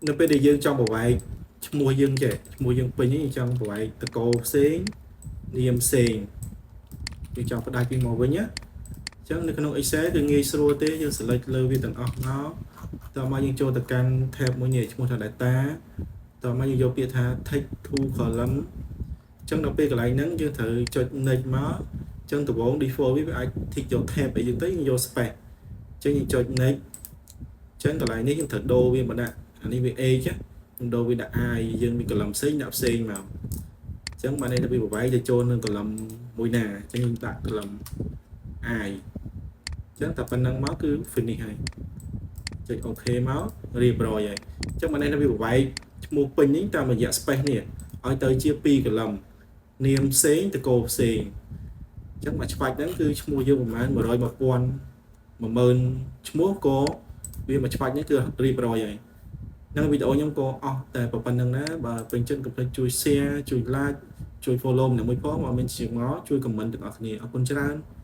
នៅពេលដែលយើងចង់ប្រវែកឈ្មោះយើងចេះឈ្មោះយើងពេញនេះយើងចង់ប្រវែកតកោផ្សេងនាមផ្សេងយើងចង់ផ្ដាច់ពីមកវិញណាអញ្ចឹងនៅក្នុង Excel គឺងាយស្រួលទេយើង select លើវាទាំងអស់មកតមកយើងចូលទៅកាន់ tab មួយនេះឈ្មោះថា data តមកយើងយកពាក្យថា text to column អញ្ចឹងដល់ពេលកន្លែងហ្នឹងយើងត្រូវចុច next មកអញ្ចឹងដំបូង default វាអាច tick យក tab អីចឹងទៅយើងយក space អញ្ចឹងយើងចុច next អញ្ចឹងកន្លែងនេះយើងត្រូវដូរវាមកដាក់អានេះវា h យើងដូរវាដាក់ i យើងមាន column ផ្សេងដាក់ផ្សេងមកអញ្ចឹងបានន័យថាវាប្រវែងទៅចូលនឹង column មួយណាអញ្ចឹងយើងដាក់ column i អញ្ចឹងតែប៉ុណ្្នឹងមកគឺ finish ហើយចុច OK មករៀបរយហើយអញ្ចឹងបានន័យថាវាប្រវែងឈ្មោះពេញនេះតាមរយៈ space នេះឲ្យទៅជា2 column នាមផ្សេងតកោផ្សេងអញ្ចឹងមួយឆ្បាច់ហ្នឹងគឺឈ្មោះយើងប្រហែល100 1000 10000ឈ្មោះក៏វាមួយឆ្បាច់នេះគឺរៀបរយហើយនឹងវីដេអូខ្ញុំក៏អស់តែប៉ុណ្្នឹងណាបើពេញចិត្តកុំភ្លេចជួយ share ជួយ like ជួយ follow ម្នាក់មួយផងបើមានជាងមកជួយ comment ទាំងអស់គ្នាអរគុណច្រើន។